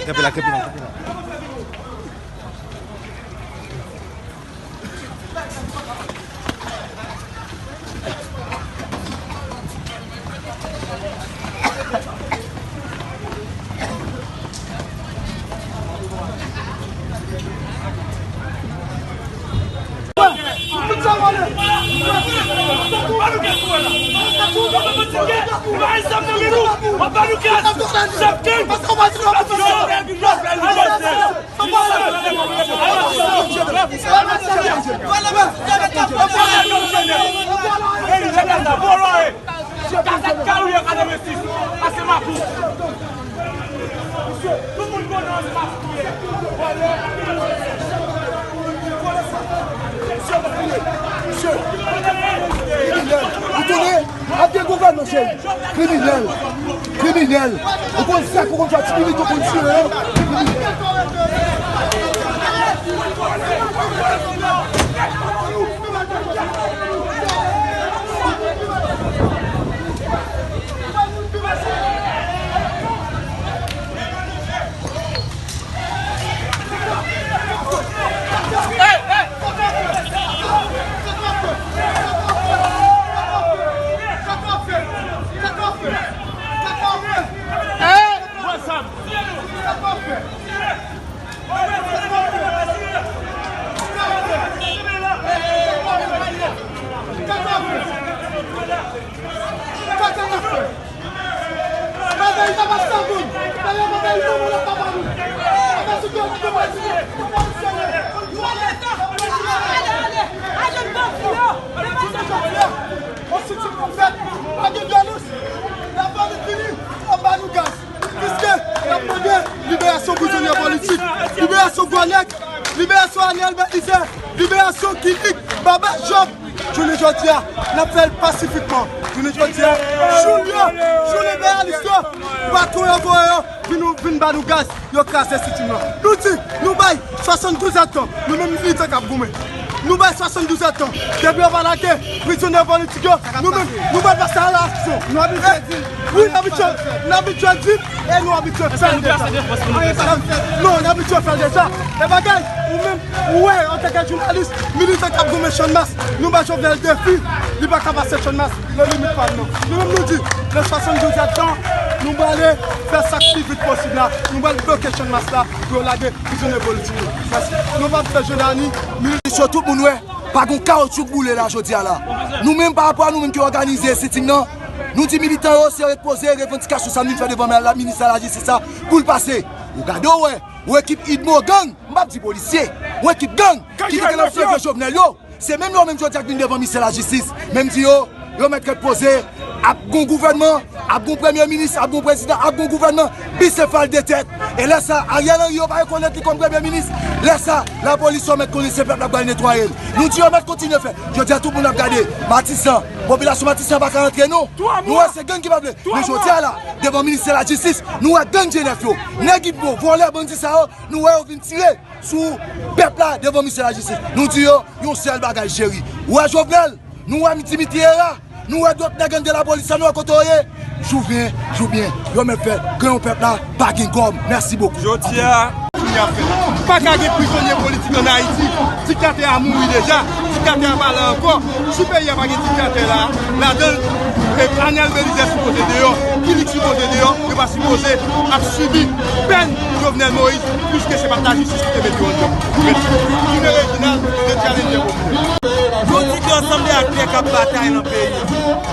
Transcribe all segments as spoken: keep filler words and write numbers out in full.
Kanpe la, kanpe la, kanpe la. Tout moun konnen w se maskilye. Misye, misye, kriminèl. Ou konnen, ap gen gouvènman, cheri. Kriminèl. Kriminèl. Ou konn sa, ou konn sa, ti pitit, ou konn tire yo. Kriminèl. Piske n ap mande liberasyon prizonye politik, liberasyon Gwo Nèg, liberasyon Ariel Belizaire, liberasyon Kilik, Baba Job. Jounen jodi a, n ap fè l pasifikman. Jounen jodi a, jou l yo, jounen enpeyalis yo, patwon yo voye yo vin, vin ba nou gaz. Yo kraze enstiti nou an. Nou di, nou bay swasanndouz èdtan, nou menm militan k ap goumen. Nou bay swasanndouz èdtan. Depi yo pa lage prizonye politik yo, nou menm, nou pral pase a laksyon. Nou abitye di l. Wi, n abitye, n abitye di l e nou abitye fè l deja. Non, n abitye fè l deja. E bagay, ou menm, ou wè, antanke jounalis, militan k ap goumen Channmas, nou bay Jovenel defi, li pa ka pase Channmas. Nan limit pa l nan. Nou menm nou di, nan swasanndouz èdtan, nou prale fè sa k pi vit posib la. Nou pral bloke Channmas la pou yo lage prizonye politik yo. Mèsi. Nou p ap fè jan dani, milis yo, tout moun wè, pa gon kawotchou k boule la jodi a la. Nou menm pa rapò a nou menm ki òganize sitin nan, nou di militan yo se ret poze revandikasyon sa nou vin fè devan la minis a lajistis la pou l pase. Ou gade w wè, ou ekip idmo gang, m p ap di polisye, ou ekip gang ki te gen nan flanke Jovenel yo. Se menm yo menm jodi a k vin devan minis lajistis. Men m di yo, yo mèt ret poze, ap gon gouvènman, ap gon premye minis, ap gon prezidan, ap gon gouvènman bisefal de tèt. E lè sa, Ariel Henry yo pa rekonèt li kòm premye minis. Lè sa, lapolis yo mèt konnen se pèp la k pral netwaye l. Nou di yo mèt kontinye fè. Jodi a tout moun ap gade. Matisan, popilasyon Matisan pa ka rantre non. Nou wè se gang ki pa vle. Men jodi a la, devan minis lajistis, nou wè gang G nèf yo, nèg idmo, vòlè, bandi sa yo, nou wè yo vin tire sou pèp la devan minis lajistis. Nou di yo yon sèl bagay, cheri. Ou wè Jovenel, nou wè Dimitri Herard, nou wè dòt nèg anndan lapolis la, nou wè kote yo ye. Jou vyen, jou byen, yo mèt fè, gen yon pèp la, pa gen gòm. Mèsi bokou. Jodi a, kounye a fè. Pa ka gen prizonye politik ann Ayiti. Diktatè a mouri deja. Diktatè a pa la ankò. Si peyi a pa gen diktatè la, ladan l, e, Ariel Belizaire sipoze deyò, Kilik sipoze deyò, yo pa sipoze ap sibi pèn Jovenel Moïse, piske se pa t lajistis ki te mete yo anndan. Mèsi. Jimmy Reginald, de Challenger Popilè. Yo di ke ansanm de aktè k ap batay nan peyi a.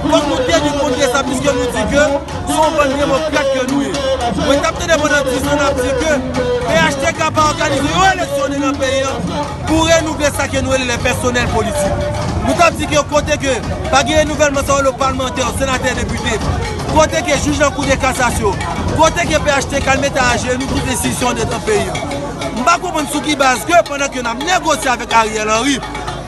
Fòk nou teni kont de sa, piske nou di ke se yon bann demokrat ke nou ye. Mwen t ap tande pandan dis an n ap di ke P H T K pa òganize yon eleksyon nan peyi a pou renouvle sa ke nou rele lè pèsonèl politik. Nou t ap di ke kote ke pa gen renouvèlman sa yo, le palmantè, senatè, depite, kote ke jij nan kou de kasasyon, kote ke P H T K al mete ajenou tout enstitisyon anndan peyi a. M pa konprann sou ki baz ke pandan ke n ap negosye avèk Ariel Henry,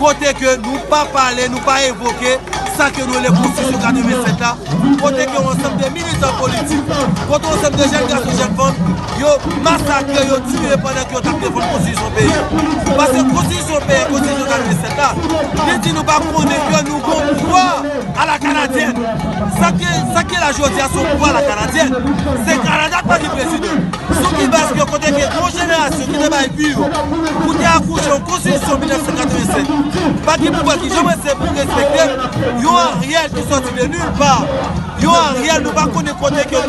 kote ke nou pa pale, nou pa evoke sa ke nou rele konstitisyon katrevennsèt la, kote ke yon ansanm de militan politik, kote yon ansanm de jèn gason, jèn fanm, yo masakre, yo tiye pandan ke yo t ap defann konstitisyon peyi a. Paske konstitisyon peyi a, konstitisyon katrevennsèt la, Li di nou pa konnen ke nou gon pouvwa a la kanadyèn. Sa ke, sa ke la jodi a se yon pouvwa a la kanadyèn. Se Kanada k pa gen prezidan. Sou ki baz ke kote ke yon jenerasyon ki te bay vi yo pou te akouche yon konstitisyon mil nèf san katrevensenk pa gen pouvwa ki janm ese pou respekte yon Ariel ki sòti de nil pa, yon Ariel nou pa konnen kote ke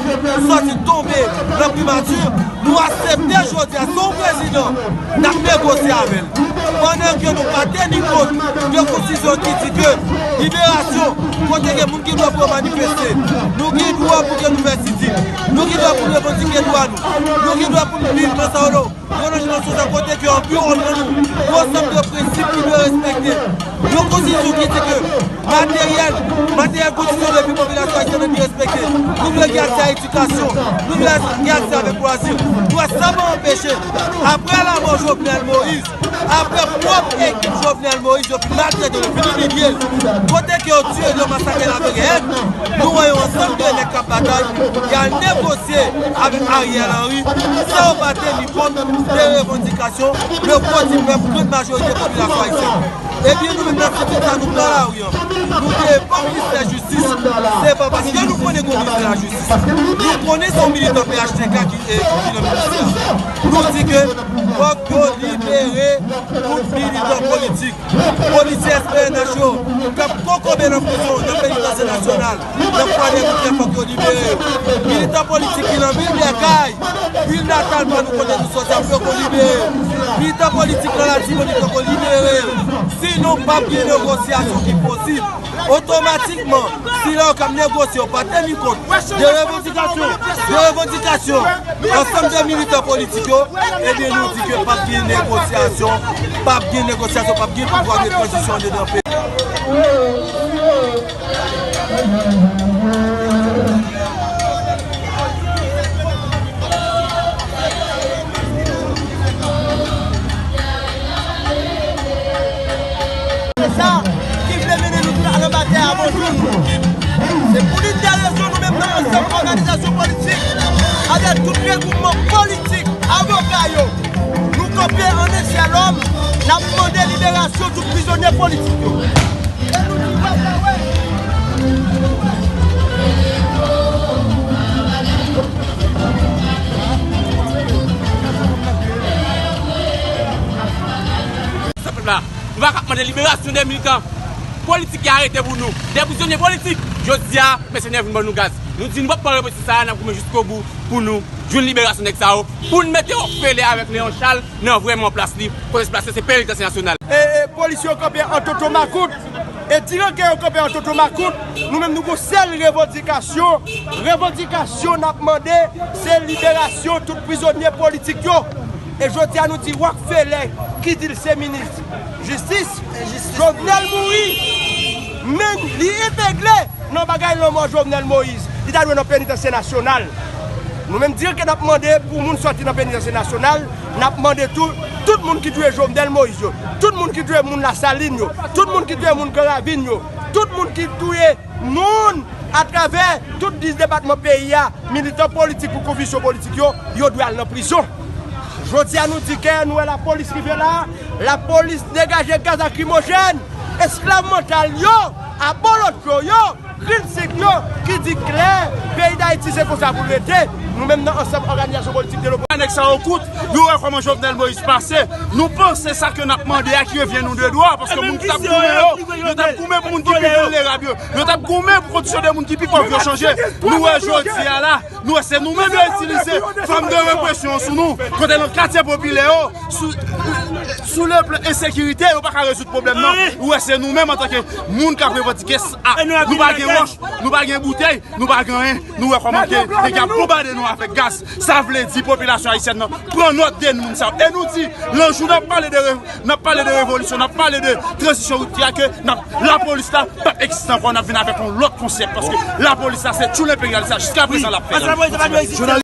sòti tonbe nan primati, nou aksepte jodi a se yon prezidan n ap negosye avè l. Pandan ke nou pa teni kont de konstitisyon ki di ke liberasyon, kote ke moun gen dwa pou yo manifeste, nou gen dwa pou ke nou fè sitin, nou gen dwa pou nou revandike dwa nou, nou gen dwa pou nou viv nan sa yo rele yon lojman sosyal kote ke anviwònman nou, yon ansanm de prensip ki dwe respekte. Yon konstitisyon ki di ke materyèl, materyèl konstitisyon de vi popilasyon ayisyèn an dwe respekte. Nou dwe gen aksè a edikasyon, nou dwe gen aksè avèk lwazi. Nou wè sa pa anpeche, apre lanmò Jovenel Moïse, apre pwòp ekip Jovenel Moïse yo fin maltrete l, yo fin imilye l, kote ke yo tiye l, yo masakre l avèk èn, nou wè yon ansanm de nèg k ap batay, y al negosye avèk Ariel Henry, san yo pa teni kont de revandikasyon le gwo di pèp, grann majorite popilasyon ayisyèn. Ebyen, nou menm nan sitiyasyon sa, nou pran lari an. Nou devan ministè jistis. Se pa paske nou konnen gon ministè lajistis. Nou konnen se yon militan P H T K ki, eh, ki nan ministè a. Nou di ke fòk yo libere tout militan politik. Polisye S P N H yo k ap kokobe nan prizon, nan penitansye nasyonal, nan Kwadèboukè, fòk yo libere. Militan politik ki nan vil Bèkay, vil natal pa nou, kote nou sòti a, fòk yo libere. Militan politik nan Latibonit, fòk yo libere. Sinon, p ap gen negosyasyon ki posib. Otomatikman, sila yo k ap negosye, yo pa teni kont de revandikasyon, de revandikasyon ansanm de militan politik yo, ebyen, nou di ke p ap gen negosyasyon, p ap gen negosyasyon, p ap gen pouvwa de tranzisyon andedan peyi. Se sa ki vle mennen nou tout al anba tè a bonjou. Se pou li de rezon nou menm nan ansanm òganizasyon politik, avèk tout regwoupman politik, avoka yo, nou kanpe an ensyèlòm, n ap mande liberasyon tout prizonye politik yo. Sa pèp la, nou pa ka ap mande liberasyon de militan politik ki arete pou nou, de prizonye politik. Jodi a, mèsenè vin ban nou gaz. Nou di nou p ap pran represyon sa a, n ap goumen jiskobou pou nou jwenn liberasyon nèg sa yo, pou n mete Rockefeller avèk Léon Charles nan vrèman plas li, kote plas li se penitansye nasyonal. E, e, polis yo kanpe an toto makout. E diran ke yo kanpe an toto makout, nou menm nou gon sèl revandikasyon. Revandikasyon n ap mande, se liberasyon tout prizonye politik yo. E jodi a nou di Rockefeller, ki di l se minis jistis, Jovenel mouri, men li epegle nan bagay lanmò Jovenel Moïse. Li ta dwe nan penitansye nasyonal. Nou menm diran ke n ap mande pou moun sòti nan penitansye nasyonal, n ap mande tou, tout moun ki touye Jovenel Moïse yo, tout moun ki touye moun Lasalin yo, tout moun ki touye moun Gran Ravin yo, tout moun ki touye moun atravè tout dis depatman peyi a, militan politik pou konviksyon politik yo, yo dwe al nan prizon. Jodi a nou di ke nou wè lapolis rive la, lapolis degaje gaz lakrimojèn, esklav mantal yo, abolotcho yo, Kritik yo ki di klè, peyi Dayiti se konsa pou l rete. Nou menm nan ansanm òganizasyon politik de lopo. Nèg sa yo kout, nou wè kòman Jovenel Moïse pase. Nou panse sa ke n ap mande a ki revyen nou de dwa, paske moun ki t ap goumen yo, yo t ap goumen pou moun ki pi vilnerab yo. Yo t ap goumen pou kondisyon de moun ki pi pòv yo chanje. Nou wè jodi a la, nou wè se nou menm yo itilize fòm de represyon sou nou. Kote nan katye popilè yo, sou, sou le plan ensekirite, yo pa ka rezoud pwoblèm nan. Ou wè se nou menm antanke moun k ap revandike s-, a, nou pa gen wòch, nou pa gen boutèy, nou pa gen anyen. Nou wè kòman ke nèg ap bonbade nou avèk gaz. Sa vle di popilasyon ayisyèn nan pran nòt de moun sa yo. E nou di, nan jou n ap pale de re-, n ap pale de revolisyon, n ap pale de tranzisyon ripti a, ke n ap, lapolis la p ap egziste ankò, n ap vin avèk yon lòt konsèp, paske lapolis la se tchoul enperyalis la, jiska prezan l ap fè.